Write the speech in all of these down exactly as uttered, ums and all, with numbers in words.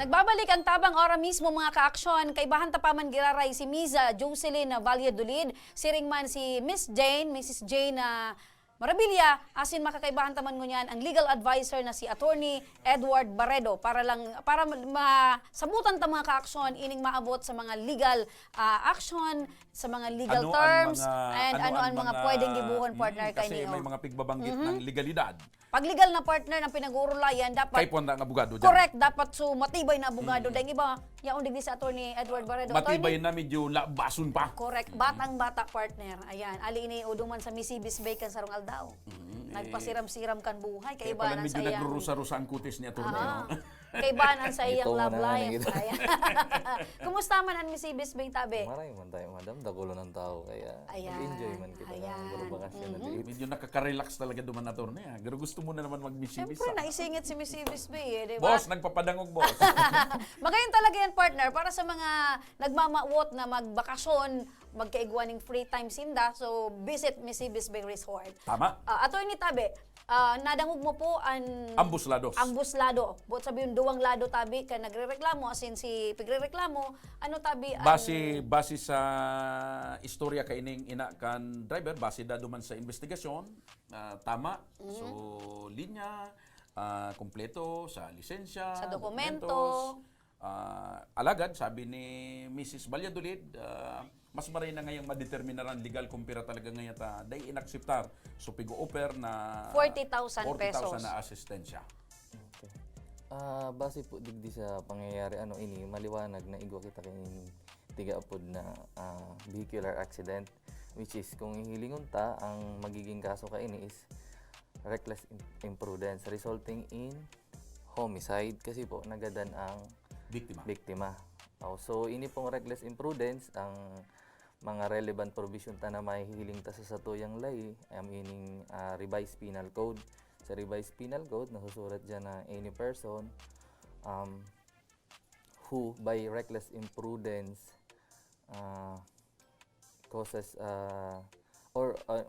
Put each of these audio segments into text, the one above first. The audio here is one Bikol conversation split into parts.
Nagbabalik ang Tabang Ora mismo, mga kaaksyon. Kaibahan ta pa man giraray si Miss, ah, Jocelyn Valladolid, siring man si Miss Jane, Missus Jane, ah, Marabilia, asin makakaibahan ta man ngunyan ang legal adviser na si Attorney Edward Barredo para lang, para ma-, masabutan ta, mga kaaksyon, ining maabot sa mga legal, ah, action, sa mga legal Ano ang terms, mga, and ano ano ang ang mga mga, pwedeng gibuhon, mm, partner, kasi kaini, may oh. mga pigbabanggit Mhm. ng legalidad. Pag legal na, partner, ang pinag-uurulayan, dapat Kay puwanda ang abogado dyan. Correct, dapat so matibay na abogado. Mm. Dahil iba, yaon digdi si Attorney Edward Barredo. Matibay Attorney? Na, medyo labason pa. Correct, Mm. batang-bata, partner. Ayan, ali ini uduman sa Misibis Bay kan sarong aldaw. Mm, eh. Nagpasiram-siram kan buhay, Kaya kaiba pala na medyo sa iyang nagrurusa-rusa ang kutis ni Attorney, Ah. no? Kaibahan sa iyang Ito love na life. nangita. Ayan. Kumusta man ang Misibis Bay, tabi? Maray man tayo, madam. Dakulo ng tao, kaya Ayan. mag-enjoy man kita ng Ayan. burbakasyon na Mhm. date. Medyo nakaka-relax talaga duman, Attorney, ah. Pero gusto mo na naman mag-Misibis, Siyempre, ah. naisingit si Misibis Bay, eh, di ba? Boss, nagpapadangog, boss. Magayon talaga yan, partner, para sa mga nagmamawot na magbakasyon, magkaigwa ning free time sinda. So, visit Misibis Bay Resort. Tama. Ah, Attorney Tabe, Ah, nadangog mo po an Ambos lados. Ambos lado. Buot sabihin, duwang lado tabi kan nagrereklamo, asin si pigrereklamo, ano tabi an Base, base sa istorya kaining ina kan driver, base dado man sa investigasyon, ah, tama. Mhm. So, linya, ah, kompleto sa lisensya, Sa dokumento. dokumento. Ah, alagad, sabi ni Missus Valladolid, ah, mas maray na ngayang madeterminaran legal kumpira talaga ngaya ta dai inakseptar. So, pig-o-offer na Forty thousand forty thousand pesos. na asistensya. Okay. Ah, base po digdi sa pangyayari, ano, ini, maliwanag na igwa kita kay tiga apod na, ah, vehicular accident, which is, kung hihilingon ta, ang magiging kaso kaini is reckless im-, imprudence resulting in homicide kasi po nagadan ang Biktima. biktima. Oh, so, ini pong reckless imprudence, ang mga relevant provision ta na mahihiling ta sa satuyang lahi, I mean, ah, Revised Penal Code. Sa Revised Penal Code, nasusurat diyan na any person, um, who by reckless imprudence, ah, causes, ah, or, ah,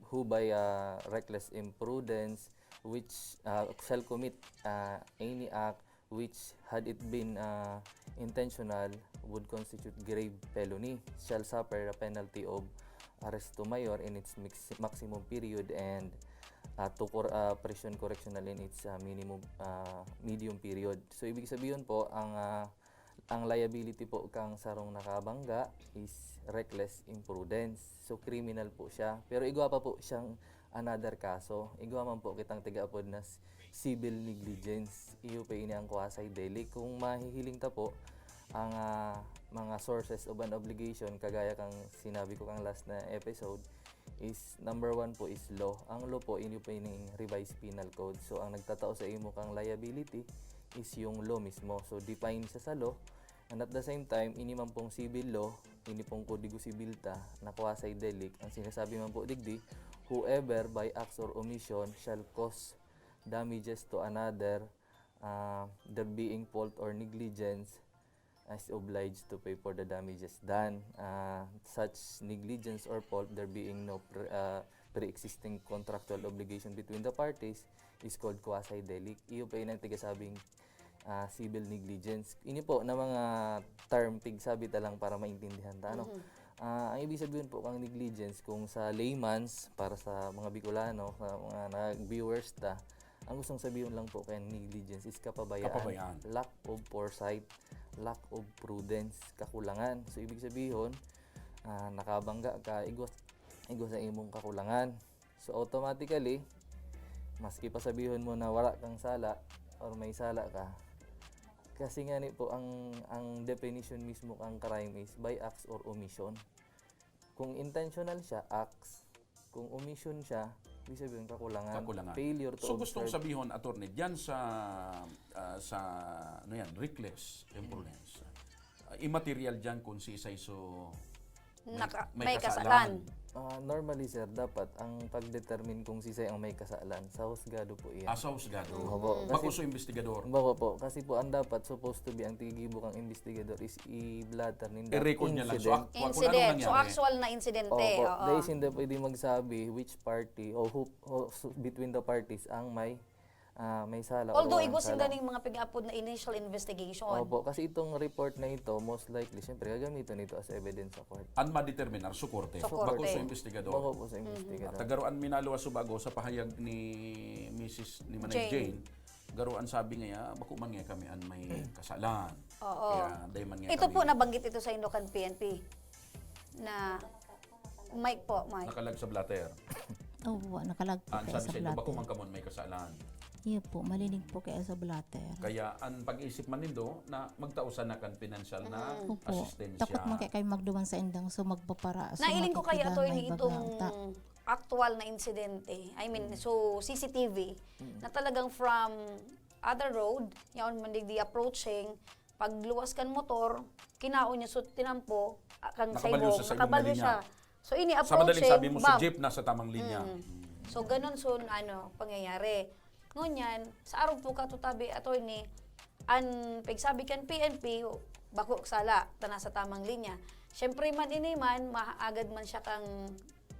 who by, ah, reckless imprudence which, ah, shall commit, ah, any act which, had it been, ah, intentional, would constitute grave felony, shall suffer a penalty of arresto mayor in its mix-, maximum period and, ah, to cor-, ah, prison correctional in its, ah, minimum, ah, medium period. So, ibig sabihin po, ang, ah, ang liability po kang sarong nakabangga is reckless imprudence. So, criminal po siya. Pero igwa pa po siyang another kaso. Igwa man po kitang tiga-apod na s-, civil negligence. Iyo pa ini ang quasi-delict. Kung mahihiling ta po, ang, ah, mga sources of an obligation, kagaya kang sinabi ko kang last na episode, is number one po is law. Ang law po, inyo po ining Revised Penal Code. So, ang nagtatao sa imo kang liability is yung law mismo. So, define siya sa law. And at the same time, ini man pong civil law, ini pong Kodigo Sibil ta, na quasi-delict. Ang sinasabi man po digdi, whoever by acts or omission shall cause damages to another, ah, there being fault or negligence, is obliged to pay for the damages done. Ah, such negligence or fault, there being no pre-, ah, pre-existing contractual obligation between the parties, is called quasi-delict. Iyo pa inang tigasabing, ah, civil negligence. Ini po na mga term, pigsabi ta lang para maintindihan ta, ano? Mhm. Ah, ang ibig sabihin po kang negligence, kung sa layman's, para sa mga Bicolano, sa mga nag-viewers ta, ang gustong sabihin lang po kaya negligence is kapabayaan, Kapabayaan. lack of foresight, lack of prudence, kakulangan. So, ibig sabihin, ah, nakabangga ka, igwa, igwa sa imong kakulangan. So, automatically, maski pa sabihon mo na wala kang sala or may sala ka, kasi nga ni po, ang, ang definition mismo kang crime is by acts or omission. Kung intentional siya, acts. Kung omission siya, ibig sabihin, kakulangan. Kakulangan. Failure to So, gustong observe. sabihon, attorney, diyan sa, ah, sa, ano yan, reckless imprudence, ah, immaterial diyan kung si isay so may, Naka-, may may kasalan. kasalan. Ah, normally, sir, dapat ang pag-determine kung sisay ang may kasalan, sa husgado po iyan. Ah, sa husgado. Opo, Mm. kasi Bako sa investigador. Bako po. Kasi po, ang dapat supposed to be, ang tigibo kang investigador is i-blotter ninda I-record niya lang. So, incident. ak-, wa-, kung ano Incident. So, nangyari. actual na insidente. Opo. Oo. Dahil hindi pwede magsabi which party o who, o s-, between the parties ang may Ah, may sala o Although, walang igwa sinda sala. ning mga pig-apod na initial investigation. Opo, kasi itong report na ito, most likely, siyempre, gagamitin ito as evidence sa court. An ma-determinar sa korte. Sa korte. Bako sa investigador. Bako po sa investigador. At garo an minaluwas subago sa pahayag ni Missus ni Manay Jane. Jane, garo an sabi nga, "Bako man nga kami an may kasalan." Oo. Kaya dahil man nga Ito kami po, nabanggit ito sa inyo kan P N P. Na, Mike po, Mike. nakalag sa blotter. Opo, nakalag po Ang kayo sabi sa sa ito, "Bako man blotter. kamo an may kasalan." Iya po, malinig po kayo sa blotter. Kaya ang pag-isip man nindo na magtao sana kan pinansyal na Opo. asistensya. Takot man kayo, kayo magduman sa indang so magpapara. So Nailing ko kaya makikita to may ini baga itong ta- actual na insidente. I mean, so C C T V na talagang from other road, yaon man digdi approaching, pagluwas kan motor, kinaon niya so tinampo, ah, kang Nakabalyo saibong, sa saibong nakabalyo linya. siya. So ini Sa madaling approaching, sabi mo, sa bam. Jeep nasa tamang linya. Mm. So ganun so ano pangyayari. Ngunyan, sa arog po katutabi, attorney, an pigsabi kan P N P, bako sala, ta nasa tamang linya. Siyempre man ini man, maagad man siya kang,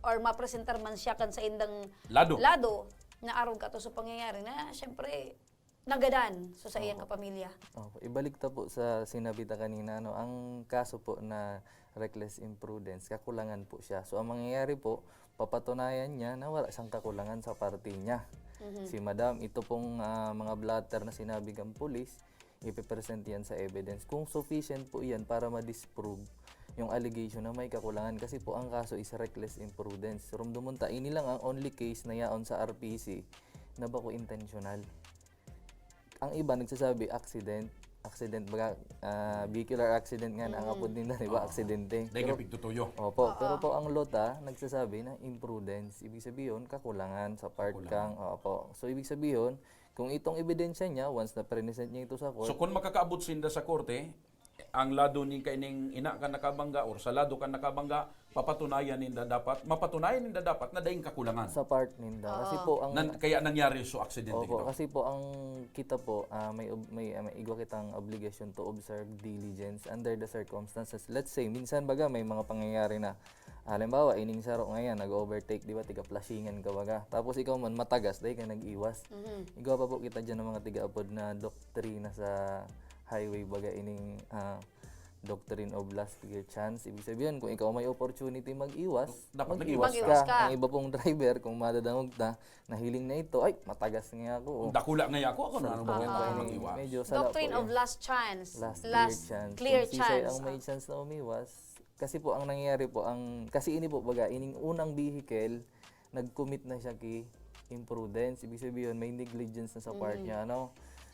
or mapresentar man siya kan sa indang Lado. lado na arog kato sa pangyayari na, siyempre, nagadan so sa iyang kapamilya. Opo. Ibalik ta po sa sinabi ta kanina, no, ang kaso po na reckless imprudence, kakulangan po siya. So, ang mangyayari po, papatunayan niya na wala siyang kakulangan sa parte niya. Si Madam, ito pong ah, mga blotter na sinabi ng pulis, ipipresent yan sa evidence. Kung sufficient po yan para ma-disprove yung allegation na may kakulangan kasi po ang kaso is reckless imprudence. Rumduman ta, ini lang ang only case na yaon sa R P C na bako intentional. Ang iba nagsasabi accident, accident baga ah, vehicular accident nga ang apod nila, di ba, aksidente. Dahil Pero- pigtutuyo. Opo, pero po ang lota nagsasabi na imprudence. Ibig sabihin, kakulangan sa part Kakulangan. kang, opo. So, ibig sabihin, kung itong ebidensya niya, once na present niya ito sa court, So kung makakaabot sinda sa korte, ang lado ning kaining ina ka nakabangga or sa lado ka nakabangga, papatunayan ninda dapat, mapatunayan ninda dapat na daing kakulangan. Sa part ninda. Kasi po ang... Nan, kaya nangyari so aksidente Opo, ito. Kasi po ang kita po, ah, may, ob- may, ah, may igwa kitang obligation to observe diligence under the circumstances. Let's say, minsan baga may mga pangyayari na, halimbawa, ining saro ngayon, nag-overtake, di ba, tiga-flashingan ka baga. Tapos ikaw man, matagas, dahil ka nag-iwas. Igwa pa po kita dyan ng mga tiga-apod na doktrina sa highway baga ining ah, doctrine of last clear chance. Ibig sabihin, kung ikaw may opportunity mag-iwas, Dapat mag-iwas mag-iwas ka. ka. Ang iba pong driver, kung madadangog ta, nahiling na ito, ay, matagas nga ako. Oh. Dakula nga ako, ako na ano ba Opo, yan, ah, mag-iwas. Medyo sala Doctrine po of eh. last chance. Last, Last clear chance. clear Kung sisay chance. ang may chance na umiwas. Kasi po, ang nangyayari po, ang, kasi ini po, baga, ining unang vehicle, nag-commit na siya ki imprudence. Ibig sabihin, may negligence na sa part niya, ano?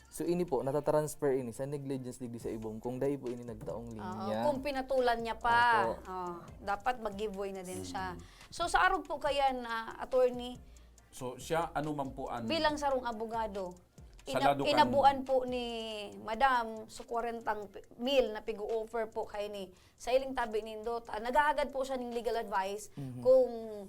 So, ini po, natatransfer ini sa negligence digdi sa ibong kung dai po ini nagtaong Oo, linya. kung pinatulan niya pa, Opo. oh, dapat mag-give way na din siya. So, sa arog po kaya na attorney, So siya, ano man po ang... bilang sarong abogado, Sa ina- lado kan- inabuan po ni Madam so kwarenta mil na pig-offer po kay ni sa iling tabi nindo, ta, naghahagad po siya ng legal advice kung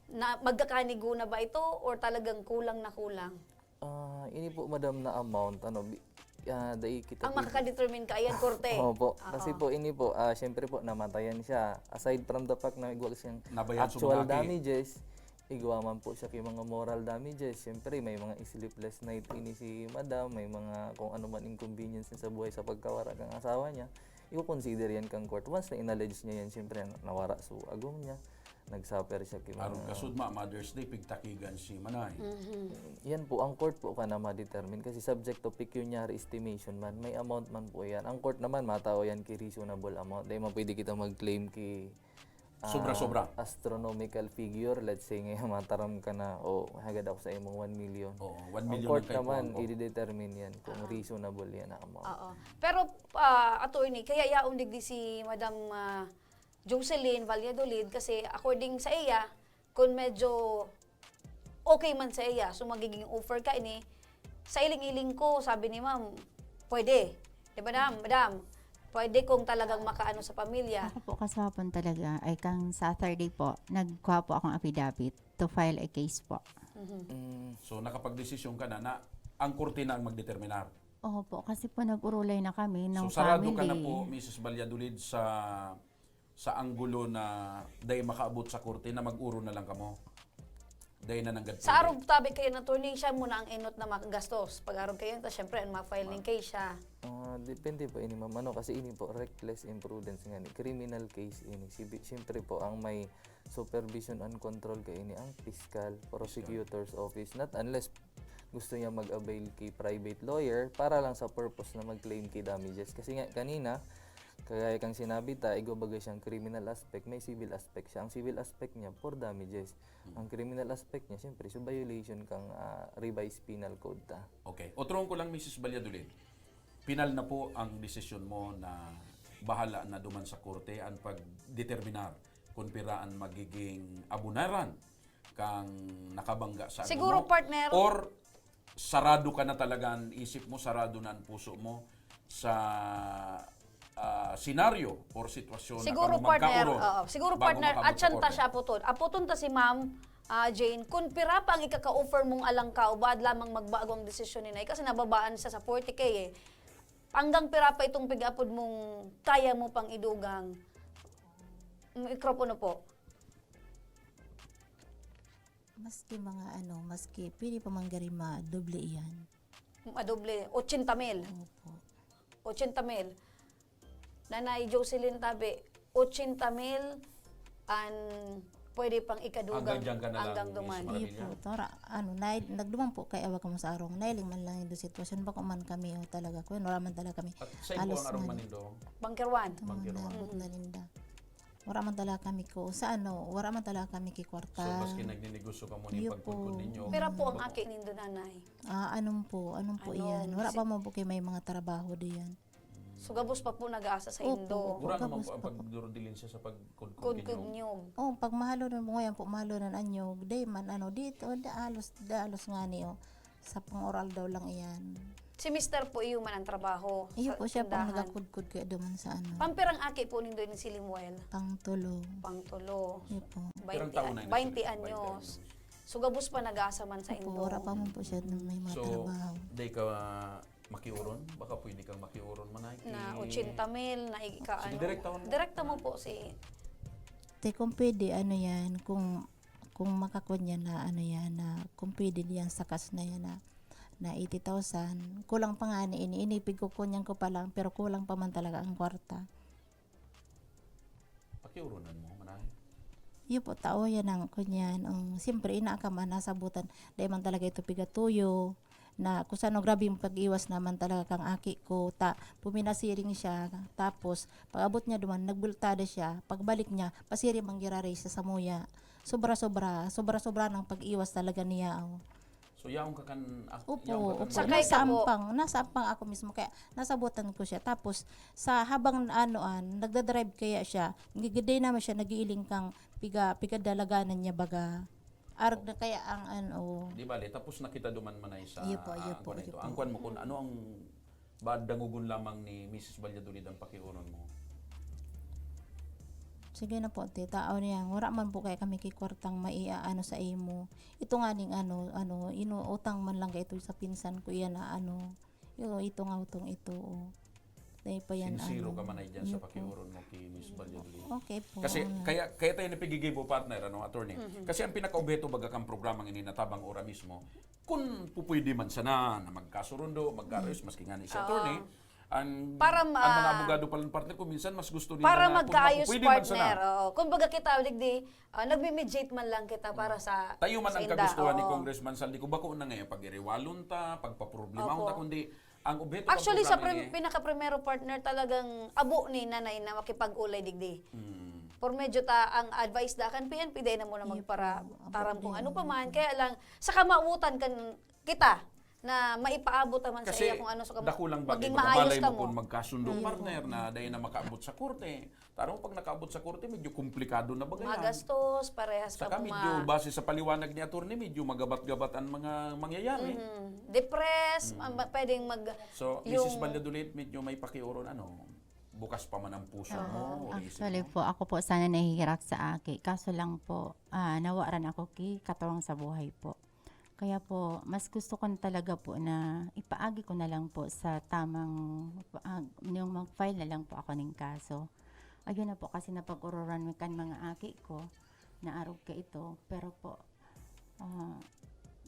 na, magkakanigo na ba ito or talagang kulang na kulang. Ah, ini po, madam, na amount, ano, bi- ah, dai kita Ang pwede- makakadetermine ka, ayan, korte. Opo. Oo. Kasi po, ini po, ah, syempre po, namatayan siya. Aside from the fact na igwa siyang Nabayan actual sumagati. Damages, igwa man po siya kay mga moral damages. Syempre, may mga sleepless night ini si madam, may mga kung ano man inconvenience niya sa buhay sa pagkawara kang asawa niya. I-consider yan kang court. Once na inallege niya yan, syempre, nawara so agom niya. Nag-suffer siya kay Aron mga kasudma, Mother's Day, pigtakigan si Manay. Yan po, ang court po ka na ma-determine kasi subject to pecuniary estimation man, may amount man po yan. Ang court naman, matao yan ki reasonable amount. Dahil man pwede kita mag-claim ki ah, Sobra-sobra. Astronomical figure, let's say ngayon, mataram ka na, o hagad ako sa imong one million. Oo, one Ang million court ang kaipuhan naman, ko. i-determine yan kung reasonable yan na amount. Oo. Pero, ah, attorney, kaya yaon digdi si Madam ah, Jocelyn Valladolid kasi according sa iya, kung medyo okay man sa iya, so magiging offer ka ini, sa iling-iling ko, sabi ni ma'am, pwede. Di ba, madam? Madam, pwede kung talagang makaano sa pamilya. Ako po kasapon talaga ay kang Saturday po, nagkuha po akong affidavit to file a case po. Mm, So nakapagdesisyon ka na na ang korte na ang magdeterminar. Opo, kasi po nag-urulay na kami ng So sarado family. ka na po, Missus Valladolid, sa sa anggulo na dai makaabot sa korte na mag-uro na lang kamo. Dahil na nanggad Sa arog tabi kayo na attorney, siya muna ang enot na makagastos. Pag arog kayo, ta syempre, ang ma-file ning case siya. Ah, depende po ini, ma'am. Ano, kasi ini po, reckless imprudence nga ni. Criminal case ini. Sibi- Siyempre po, ang may supervision and control ka ini, ang fiscal, prosecutor's office. Not unless gusto niya mag-avail kay private lawyer para lang sa purpose na mag-claim kay damages. Kasi nga, kanina, kagaya kang sinabi ta, igwa baga siyang criminal aspect, may civil aspect siya. Ang civil aspect niya, for damages. Ang criminal aspect niya, siyempre, so violation kang ah, revised penal code ta. Okay. Otrohon ko lang, Misis Valladolid. Pinal na po ang desisyon mo na bahala na duman sa korte ang pagdeterminar kung pira an magiging abunaran kang nakabangga sa ano Siguro, mo, partner. Or sarado ka na talaga, ang isip mo, sarado na ang puso mo sa ah, senaryo or sitwasyon Siguro, na kamo partner, magkaoron oo. Siguro, bago partner, makabot sa atyan ta korte. Siya puton. Aputon ta si Ma'am ah, Jane, kung pira pa ang ikaka-offer mong alangkaw, baad lamang magbago ang desisyon ni Nay. Kasi nababaan siya sa forty K eh. Hanggang pira pa itong pig-apod mong kaya mo pang idugang? Mikropono po. Maski mga ano, maski pwede pa man gari madoble iyan. Madoble, ochenta mil. Opo. Ochenta mil. Nanay Jocelyn tabi, ochenta mil an pwede pang ikadugang Hanggang dyan ka na lang, hanggang Miss duman. Maria. Iyo po, tora, ano, nail, nagduman po kay awa kamo sa arong, nailing man lang yung sitwasyon, bako man kami, oh, talaga, kung wala man talaga kami. At sa ibo Halos ang arong nga- manindo, Bangkerwan. Tama Bangkero. na, abot na ninda. Wala man talaga kami ko, sa ano, wala man talaga kami kikwarta. So, maski nagninegosyo ka muna yung Iyo pagkudkod po. ninyo. Pira po ang bako- aki nindo, nanay? Ah, anong po, anong po Ano, iyan? Wala si- pa mo po kay may mga trabaho diyan. So, gabos pa po nag-aasa sa Opo. Indo. Mura naman Gabos po ang pa po. pagdurudilinsa sa pagkudkod Kudkod ninyo. nyo. Oh, pag mahalo na mo yan po, mahalo na anyog, day man, ano, dito, da, halos, da, halos nga niyo. Sa pang-oral daw lang iyan. Si mister po, iyo man ang trabaho Iyo sa po siya pang tindahan. Nagakudkod kaya duman sa ano. Pampirang aki po nindo ni si Limuel? Pang tulo. Pang tulo. Iyo po. Pirang Baynte, taon na yun, baynte sir? anyos. Baynte anyos. So, gabos pa nag-aasa man sa Opo, Indo. Wala pa mo po siya na may mga So, trabaho. Day ka makiuron? Baka pwede kang makiuron man ay Na ki- ochenta mil, na ika, Sige, ano. direktahon mo. Direkta mo po si... Te, kung pwede, ano yan, kung, kung makakon yan na, ano yan, na, kung pwede diyan sa cash na yan na, na eighty thousand, kulang pa nga ni ini, inipig ko, kunyan ko pa lang, pero kulang pa man talaga ang kwarta. Pakiuronan mo, manay. Iyo po, tao yan ang kunyan. Ang, siyempre, ina ka man, nasabutan. Dahil man talaga ito pigatuyo. Na kung saan, grabe yung pag-iwas naman talaga kang aki ko. Ta, puminasiring siya. Tapos, pag-abot niya duman, nagbultada siya. Pagbalik niya, pasiring manggiraray siya sa muya. Sobra-sobra, sobra-sobra ng pag-iwas talaga niya. Oh. So, yaon ka kan... ak- Opo, yaon ka kan opo. Sakay Nasa ka po. ampang, nasa ampang ako mismo. Kaya nasabutan ko siya. Tapos, sa habang ano, ah, nagdadrive kaya siya, gigiday naman siya, nagiiling kang piga, pigadalaganan niya baga. Arog na kaya ang ano. Di bale, tapos nakita duman man ay sa Iyo po, iyo ang po, kwan iyo ito. po. Ang kwan mo kung ano ang ba dangugon lamang ni Missus Valladolid ang pakiuron mo. Sige na po, te. Tao niya. Wala man po kaya kami kikwartang maiaano sa imo. Ito nga ning ano, ano, inuutang man lang ito sa pinsan ko yan na ano. Yo, ito nga utong ito, oh. Dahil pa yan, Sincero ano. ka man ay dyan sa Iyo po. Pakiuron mo kay Miss Valladolid. Okay po. Kasi ano. kaya kaya tayo napigigibo, partner, ano, attorney. Kasi ang pinakaobheto baga kang programang ini na tabang ora mismo, kung pupwede man sana na magkasurundo, magkaayos, maski nga ni si Ah. attorney, ang, Para ma- ang mga abogado pala ng partner ko, minsan mas gusto nila Para na kung magkaayos, pupwede man sana. Partner. Oo. Kumbaga kita, digdi, ah, nagmi-mediate man lang kita para sa Tayo man sa ang inda. kagustuhan ni Oo. Congressman Saldi, kung bako na ngayon, pag-iriwalon ta, pagpaproblemahon ta, Opo. kundi ang obheto Actually, ng sa programa prim- ini, pinaka-primero, partner, talagang abo ni nanay na makipag-ulay digdi. Mm. Por medyo ta ang advice da kan P N P, dahil na muna Iyo magpara po, ang taram kung problema ano pa po. Man. Kaya lang, sa kamautan kan kita na maipaabot naman sa Kasi iya kung ano sa kam- dako lang bagay, maging baga maayos malay ka mo mo. kung magkasundo, Mm. Partner, na dahil na makaabot sa korte. Tarong pag nakaabot sa korte, medyo komplikado na bagay yan. Magastos, parehas Saka ka medyo, ma- base sa paliwanag ni attorney, medyo magabat-gabat ang mga mangyayari. Mhm. Depressed, Mm. ma- ma- pwedeng mag... So, Yung- Missus Valladolid, medyo may pakiuron, ano, bukas pa man ang puso Ah. mo o isip Actually mo. Po, ako po sana nahihirak sa aki. Kaso lang po, ah, nawaran ako ki katuwang sa buhay po. Kaya po, mas gusto ko na talaga po na ipaagi ko na lang po sa tamang, ah, yung mag-file na lang po ako ng kaso. Ayun na po kasi napag-ururan mi kan mga aki ko na arog ka ito. Pero po, Ah,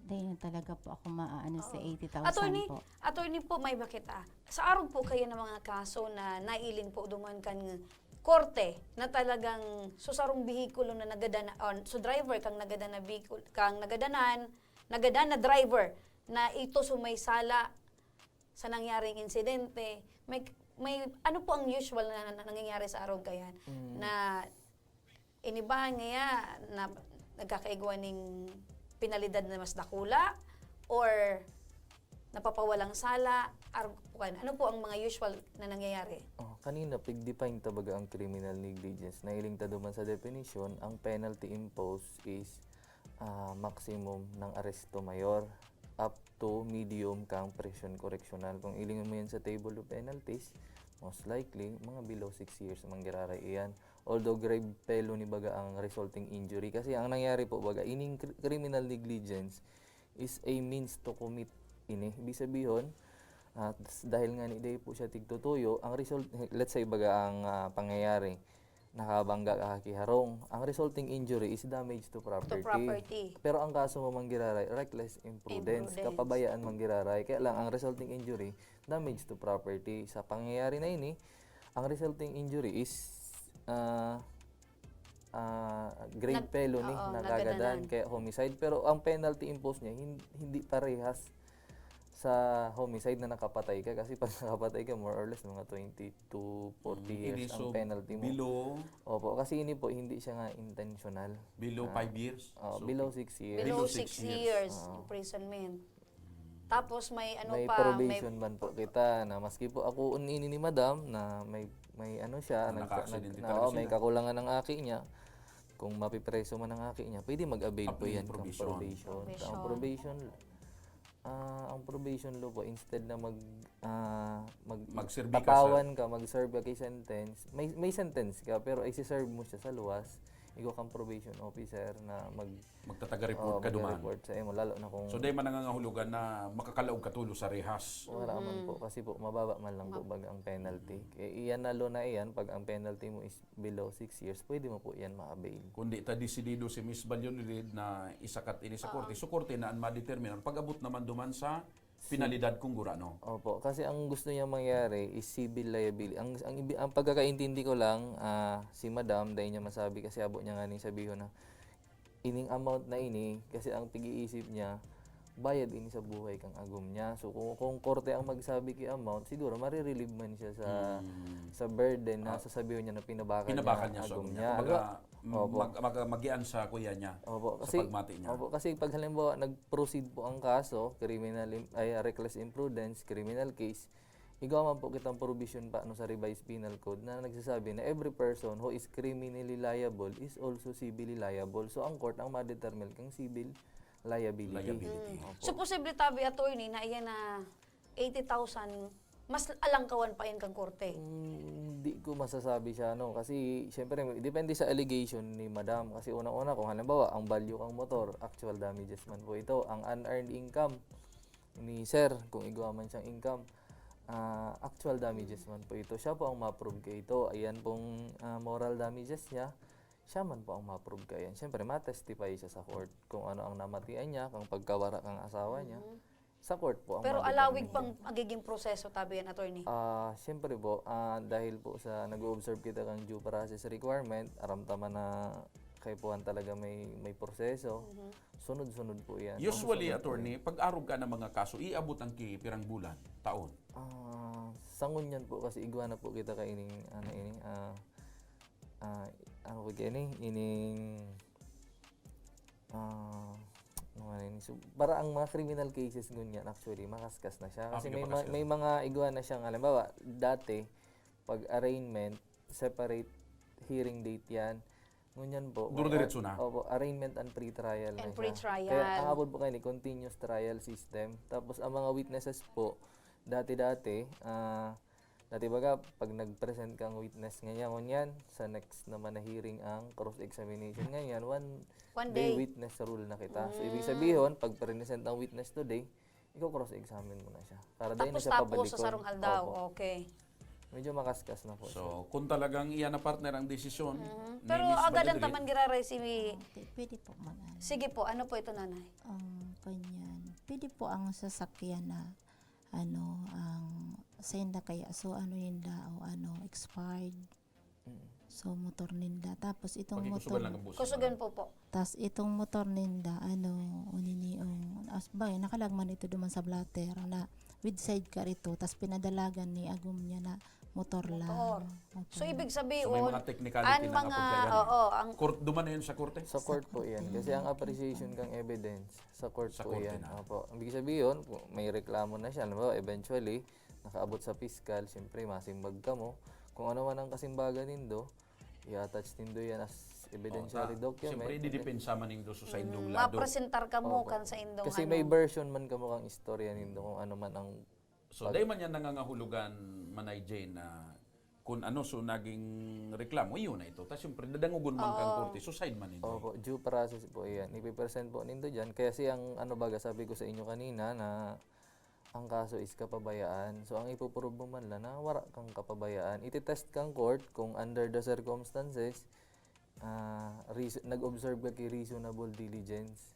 dai na talaga po ako maaano sa Oo. eighty thousand Attorney, po. Attorney po, may bakit ah. Sa arog po kayo ng mga kaso na nailing po duman kan korte na talagang so sarong behikulo na nagada na, on, so driver kang nagada na vehicle, kang nagadanan, nagada na driver na ito so may sala sa nangyaring insidente. May, may, ano po ang usual na, na nangyayari sa arog kayan? Mm. Na inibahan ngaya na nagkakaigwa ning penalidad na mas dakula or napapawalang sala? Arog po kayan. Ano po ang mga usual na nangyayari? Oh, kanina, pig-define ta baga ang criminal negligence. Nahiling ta duman sa definition, ang penalty imposed is ah, maximum ng arresto mayor up to medium kang prisyon koreksyonal. Kung ilingon mo yan sa table of penalties, most likely, mga below six years manggiraray iyan. Although grave felony baga ang resulting injury. Kasi ang nangyari po baga, ining cr- criminal negligence is a means to commit ini. Ibig sabihin, ah, s- dahil nga ni dahil po siya tigtutuyo, ang result, let's say baga ang ah, pangyayari, nakabangga ka ki harong. Ang resulting injury is damage to property. To property. Pero ang kaso mo manggiraray, reckless imprudence, Imprudence. Kapabayaan manggiraray. Kaya lang, ang resulting injury, damage to property. Sa pangyayari na ini, ang resulting injury is ah ah, grave Nag- felony, oo, nagagadan, nagadanan. Kaya homicide. Pero ang penalty imposed niya, hin- hindi parehas sa homicide na nakapatay ka. Kasi pag nakapatay ka, more or less, mga twenty to forty Mm, years ini, ang so, penalty mo. Below, Opo, kasi ini po, hindi siya nga intentional. below Ah, five years. Oh, So, below six years. Below Below six six years, years. Oo. imprisonment. Tapos may ano May pa, probation man po kita na maski po ako ini ni madam na may may ano siya, Na nagka- naka-aksidente nag- talaga oo, may sila. kakulangan ng aki niya. Kung mapipreso man ang aki niya, pwede mag-avail po Apply yan ng probation. probation. Probation. Ang probation, ah, ang probation law po, instead na mag, ah, mag, Mag-serve ka, tapawan ka, mag-serve ka kay sentence, may, may sentence ka, pero isi-serve mo siya sa luwas, ikaw kang probation officer na mag, Magtataga-report oh, ka duman. Mag-report sa imo, lalo na kung So, dahil manangangahulugan na makakalaog ka tulo sa rehas. Wala man po, kasi po, mababa man lang po baga ang penalty. Eh, iyan na law na iyan, pag ang penalty mo is below six years, pwede mo po iyan ma-avail. Kundi ta desidido si Miss Valladolid na isakat ini sa korte. So, korte na ang madeterminar. Pag-abot naman duman sa penalidad kung gurano. Opo, kasi ang gusto niya mangyari is civil liability. Ang ang ibi- ang pagkakaintindi ko lang, ah, si Madam, dai niya masabi kasi abo niya nga ning sabihon na ining amount na ini, kasi ang pag-iisip niya, bayad ini sa buhay kang agom niya. So kung, kung korte ang magsabi ki amount, siguro marirelieve man siya sa Hmm. sa burden na Ah, sasabihin niya na pinabakan, Pinabakan niya niya ang sa agom agom niya. niya. Kumbaga, Opo. mag, mag, magian sa kuya niya. Opo, Sa kasi, pagmati niya. Opo, kasi pag halimbawa nag-proceed po ang kaso, criminal im- ay reckless imprudence, criminal case, igwa man po kitang provision pa no sa revised penal code na nagsasabi na every person who is criminally liable is also civilly liable. So ang court ang ma-determine kang civil liability. Liability. Opo. So, posible tabi, attorney, na iyan na eighty thousand, mas alangkawan pa yan kang korte. Mm, di ko masasabi siya, no? Kasi, syempre, depende sa allegation ni madam. Kasi unang-una, kung halimbawa, ang value kang motor, actual damages man po ito. Ang unearned income ni sir, kung igwa man siyang income, ah, actual damages man po ito. Siya po ang ma-prove kay ito. Ayan pong ah, moral damages niya, siya man po ang ma-prove kay yan. Siyempre, ma-testify siya sa court kung ano ang namatian niya, kung pagkawara kang asawa niya. Sa court po ang Pero ma-determine alawig niya. pang magiging proseso tabi yan, attorney. Ah, siyempre po, ah, dahil po sa nag-observe kita kang due process requirement, aram ta man na kaipuhan talaga may may proseso. Sunod-sunod po 'yan. Usually, Sunod-sunod po attorney, 'yan. Pag arog ka ng mga kaso, iabot ang ki pirang bulan, taon. Ah, sa ngunyan po kasi igwa na po kita kaining ano ini, ah, ah, ano po ini, ining ah, ano nga ini? So, para ang mga criminal cases ngunyan, actually, makaskas na siya. Ah, Kasi may, pinapakaskas ma- may na. Mga igwa na siyang, halimbawa, dati, pag arraignment, separate hearing date 'yan. Ngunyan po, may Duro-diretso ar- na? Opo, arraignment and pretrial na And siya. pretrial. Kaya ang abot po kayo ni continuous trial system. Tapos ang mga witnesses po, dati-dati, ah, dati baga, pag nag-present kang witness ngayon, ngunyan, sa next naman na hearing ang cross-examination ngayon, one, One day, day. Witness rule na kita. So, ibig sabihin, pag present ang witness today, ikaw cross-examine mo na siya. Para dahil na Tapos siya tapos pabalikon. sa sarong aldaw. Opo. Okay. Medyo makaskas na po siya. So, kung talagang iyan na partner ang desisyon Mhm. ni Pero Miss agadan Valerie, taman giraray si... Ah, okay. Pwede po mag-ano. Sige po, ano po ito, nanay? Ang kanyan. Pwede po ang sasakyan na ano, ang senda kaya so ano ninda o ano, expired. Mm. So motor ninda. Tapos itong Pakikusugan lang motor ang buso. Kusugan po po. Tas itong motor ninda, ano, unini yung, as ba, nakalagman ito duman sa blotter na with sidecar ito, tas pinadalagan ni agom niya na motor lang. Motor. Opo. So, ibig sabihin, So, may mga technicality ang na mga, kapag ganyan. Oo, ang... Court duman na yun sa korte? Sa court po korte yan. na. Kasi ang appreciation kang evidence, sa court Sa po korte yan. na. Opo. Ibig sabihin, kung may reklamo na siya, alam mo, eventually, nakaabot sa piskal, siyempre, masimbag ka mo. Kung ano man ang kasimbagan nindo, i-attach nindo yan as evidentiary Oh, ta- document. Siyempre, ididepensa man nindo sa indong Mm, lado. Mapresentar ka mo Opo. kan sa indong Kasi ano. May version man kamo kang istorya nindo kung ano man ang... So, dahil man yan nangangahulugan, Manay Jane, na kung ano, so naging reklamo, yun na ito. Tapos siyempre, dadangogon man kang Oo. korte, so side man ito. Opo, due process po yan. Ipipresent po nindo dyan. Kaya siyang, ano baga, sabi ko sa inyo kanina na ang kaso is kapabayaan. So, ang ipoprove mo man lang na wala kang kapabayaan. Ititest kang court kung under the circumstances, ah, reason, nag-observe ka ki reasonable diligence.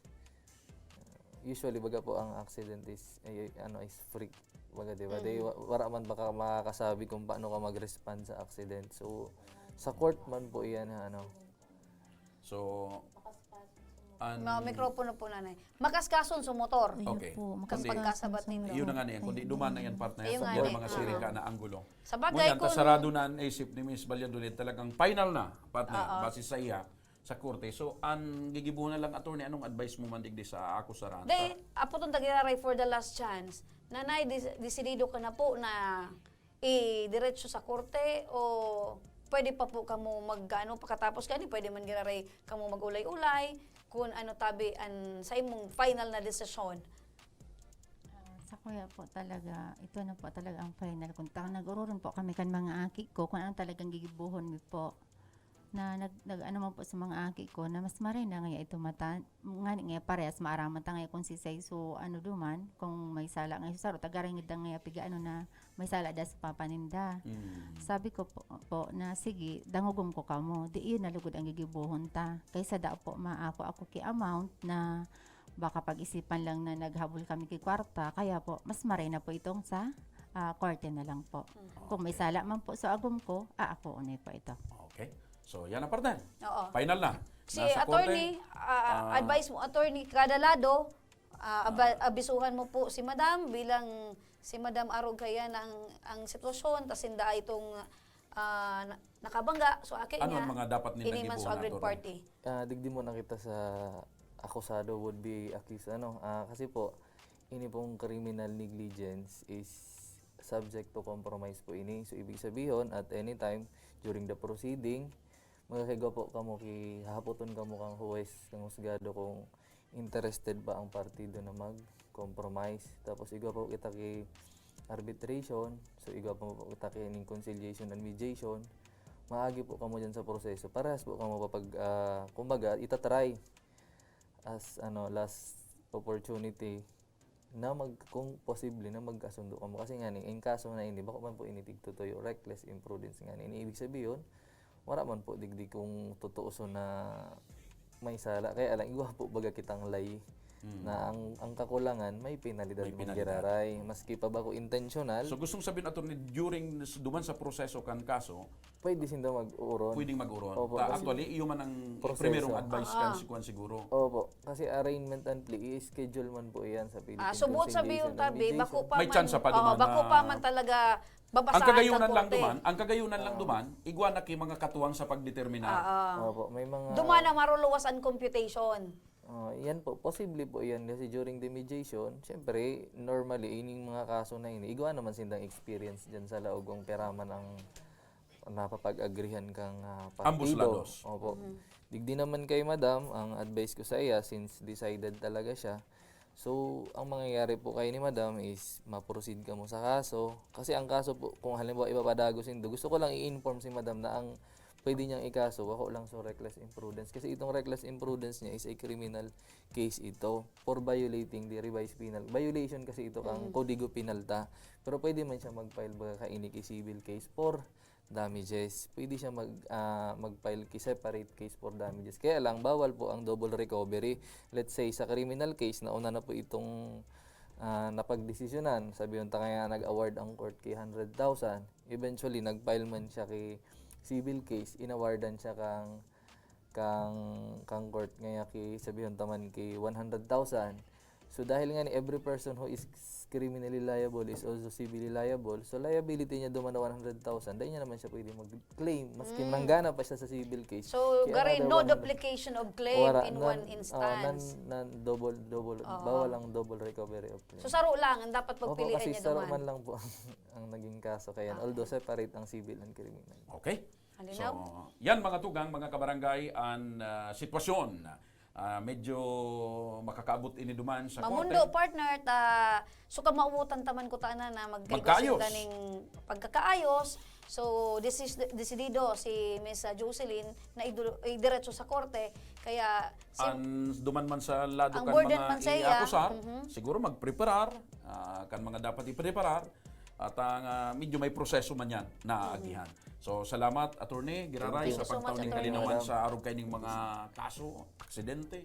Usually, baga po, ang accident is, ay, ay, ano, is freak. Baga, di ba? Di, Mm. wa- wala man baka makakasabi kung paano ka mag-respond sa accident. So, sa court man po iyan, ha, ano. So, an- Mga mikropono po, nanay. Makaskason sa motor. Ayun Okay. po, Kasi makapagkaso pagkasabat sa nindo. motor. Yun na nga na yan. Kundi Ayun. Duman na yan, partner. Ayun Sa nga mga, na mga eh. siring Oo. ka na anggulo. Sa bagay, Ngunyan, kung tasarado na ang isip ni Miss Vallado, talagang final na, partner. Oo. Base sa iya, sa korte. So, ang gigibuhon na lang, attorney, anong advice mo man digdi sa akusaranta? Day, apoton ta giraray for the last chance. Nanay, dis- desidido ka na po na idiretso sa korte o pwede pa po kamo mag-ano, pagkatapos gani, pwede man giraray kamo mag-ulay-ulay kung ano tabi an sa imong final na desisyon. Ah, sa kuya po talaga, ito na po talaga ang final. Kung ta- nag-ururon po kami kan mga aki ko, kung ano talagang gigibuhon mi po. Na nag, nag ano man po sa mga aki ko, na mas maray na ngaya ito mata, nga, nga parehas maaraman ta ngaya kung si Sai so ano duman, kung may sala ngaya sa saro, tagarangid na ngaya piga ano na may sala da sa papa ninda. Mm. Sabi ko po, po na, "Sige, dangogom ko kamo. Di iyon na lugod ang gigibuhon ta. Kaysa da po maako ako ki amount na baka pag-isipan lang na naghabol kami ki kwarta." Kaya po, mas maray na po itong sa ah, korte na lang po. Kung may Okay. sala man po sa agom ko, aakoon na po ito. Okay. So, yan na, partner. Oo. Final na. Si Nasa attorney, korte. ah, Ah. advice mo, attorney, kada lado, ah, aba- abisuhan mo po si madam bilang si madam arog kaya ng ang sitwasyon, tas sinda itong ah, na- nakabangga. So, aki Ano niya, ang mga dapat nila ini man so gibuhon, agreed attorney? Party. Ah, digdi mo nakita sa akusado would be accused, ano. Ah, kasi po, ini pong criminal negligence is subject to compromise po ini. So, ibig sabihin, at any time during the proceeding, magkakigwa po kamo ki, hahapoton kamo kang huwes, kang husgado kung interested ba ang partido na mag-compromise. Tapos igwa po kita ki arbitration, so igwa po kita ki ning conciliation and mediation. Maagi po kamo dyan sa proseso. Parehas po kamo papag, ah, kumbaga, itatry as ano, last opportunity na mag, kung posible na magkasundo kamo. Kasi nga ni, in kaso na ini, bako man po ini tigtutuyo, reckless imprudence nga ni. Ini ibig sabihin, wala man po digdi kung totooso na may sala. Kaya lang, igwa po baga kitang lay Mm. na ang, ang kakulangan, may penalidad May man penalidad. giraray. Maski pa ba ko intentional, So, gustong sabihin, attorney, during, duman sa proseso kan kaso, pwede sinda mag-uron. pwedeng mag-uron. Opo, Ta, kasi actually, iyo man ang proseso. primerong advice Ah. kan si Kuan siguro. Opo, kasi arraignment and plea, i-schedule man po iyan sa Philippine Ah, subot sa Conciliation biyon tabi, and bako Mediation. pa May man, tsansa pa oo, duman bako na pa man talaga babasaan Ang kagayunan kang lang korte. duman, ang kagayunan lang Ah. duman, igwa na ki mga katuwang sa pagdeterminar. Ah, ah. Opo, may mga... Duman na maruluwas ang computation. Ah, yan po, posible po yan. Kasi during the mediation, syempre, normally, ining mga kaso na ini, igwa naman sindang experience dyan sa laog kung pera man ang napapag-agrihan kang ah, partido. Ambos lados. Opo. Digdi naman kay madam, ang advice ko sa iya, since decided talaga siya, so, ang mangyayari po kayo ni madam is ma-proceed kamo sa kaso. Kasi ang kaso po, kung halimbawa ipapadago sindo, gusto ko lang i-inform si madam na ang pwede niyang ikaso, wako lang sa reckless imprudence. Kasi itong reckless imprudence niya is a criminal case ito for violating the revised penal. Violation kasi ito kang Mm. Kodigo Penal ta. Pero pwede man siya mag-file baga kaini ki civil case for damages. Pwede siya mag, ah, mag-file ki separate case for damages. Kaya lang, bawal po ang double recovery. Let's say, sa criminal case, nauna na po itong ah, napagdesisyonan. Sabihon ta kaya nag-award ang court ki hundred thousand. Eventually, nag-file man siya ki civil case, inawardan siya kang kang kang court ngaya ki sabihon ta man ki one hundred thousand. So dahil nga ni every person who is criminally liable is also civilly liable, so liability niya duman na one hundred thousand, dahil niya naman siya pwede mag-claim, maski Mm. nanggana pa siya sa civil case. So, Kaya gari, another no one hundred. duplication of claim Wala, in non- one oh, instance. Non, non double, double, Oo. bawal ang double recovery of claim. So, saro lang ang dapat Opo, pagpilian kasi niya saro duman. man lang po ang, ang naging kaso. Kaya, Okay. Although separate ang civil and criminal. Okay. Malinaw? So, yan mga tugang, mga kabarangay, ang ah, sitwasyon. Ah, medyo makakaabot ini duman sa Mamundo, korte. Partner, ta, so kamautan taman ko tana na magkaigo Magkaayos. sila ning pagkakaayos. So, desis- desidido si Miss Jocelyn na idu- idiretso sa korte. Kaya, si, Ang duman man sa lado Ang kan burden mga man sa iya. iakusar, Mhm. siguro magpreparar, ah, kan mga dapat ipreparar, at ang ah, medyo may proseso man yan na agihan. So, salamat, Attorney Giraray, Thank you. sa Thank you so much, pagtaon ning Attorney. kalinawan sa arog kaining mga kaso, aksidente,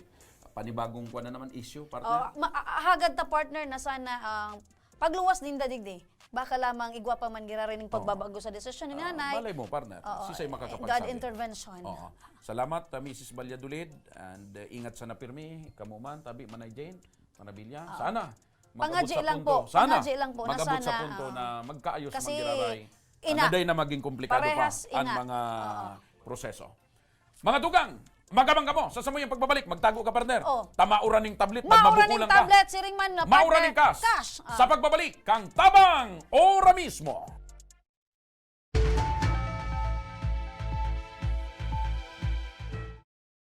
panibagong kuan na naman, issue, oh, partner. ma- a- hagad ta, Partner, na sana ang pagluwas ninda digdi. Baka lamang igwa pa man giraray ning Oo. pagbabago sa desisyon ni Ah, Nanay. Malay mo, partner. Oo, Sisay eh, makakapagsabi. God intervention. Oo. Salamat, ah, Missus Valladolid. And uh, ingat sana pirmi, kamo man, tabi, Manay Jane, Manabilla. Oo. Sana. Pangadji Magabot sa lang punto. po. Sana. Pangadji lang po na Magabot sa sana, punto ah, na magkaayos kasi man giraray. ina, Ang day na maging komplikado parehas pa ang ina. mga Oo. proseso. Mga tugang, magabang kamo sa samuyang pagbabalik. Magtago ka, partner. Oh. Tamaura ning tablet, Maura magmabuko ning lang ka. tablet, siring man, no, Maura partner. ning cash. Cash, ah. Sa pagbabalik, kang Tabang Ora Mismo.